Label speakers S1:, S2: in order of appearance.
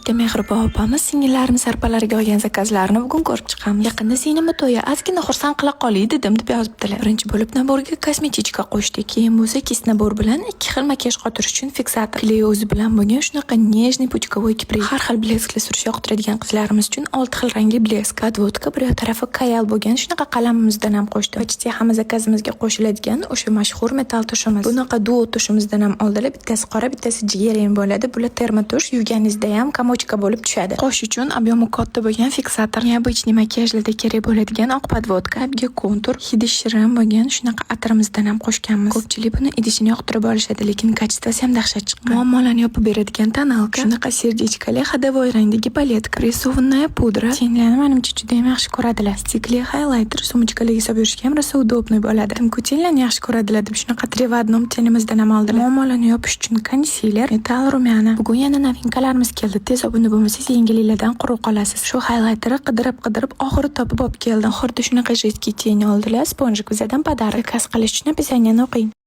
S1: Bitta mehribon opamiz singillarimiz arpalariga olgan zakazlarini bugun ko'rib chiqamiz. "Yaqinda singlimni to'yi, ozgina xursand qila qolay dedim", deb yozibdilar. Birinchi bo'lib набор ga косметичка qo'shdik. Keyin bo'lsa кисть набор bilan ikki xil makiyaj qotirish uchun fiksator. Клей o'zi bilan bo'lgan shunaqa нежный пучковой kiprik. Har xil блеск lar surish yoqtiradigan qizlarimiz uchun olti xil rangli блеск. Подводка, bir tarafi kayal bo'lgan shunaqa qalamimizdan ham qo'shdim. Почти hamma zakazimizga qo'shiladigan o'sha mashhur metall tushimiz. Bunaqa duo tushimizdan ham oldilar. Bittasi qora, bittasi jigarrang bo'ladi. Bular термотушь, yuvganingizda ham комочка bo'lib tushadi. Qosh uchun объем i katta bo'lgan fiksator. Необычный makiyajlarda kerak bo'ladigan oq подводка, labga kontur, hidi shirin bo'lgan shunaqa atirimizdan ham qo'shganmiz. Ko'pchilik buni idishini yoqtirib olishadi, lekin качество si ham dahshat chiqqan. Muammolarni yopib beradigan тоналка, shunaqa сердечко li ходовой rangdagi палетка, прессованная pudra. Тень larni, manimcha, juda ham yaxshi ko'radilar. Стик li highlighter, сумочка larga solib yurishga ham rosa удобный bo'ladi. Дымку тень larni yaxshi ko'radilar deb shunaqa три в одном тень imizdan ham oldilar. Muammolarni yopish uchun konsiler, metall румяна. Bugun yana новинка larimiz keldi. Tez obuna bo'lmasangiz, yangiliklardan quruq qolasiz. Shu highlighterni qidirib-qidirib, oxiri topib olib keldim. Oxirida shunaqa жидкий тень oldilar. Спонжик bizadan подарок. Zakaz qilish uchun описание ni o'qing.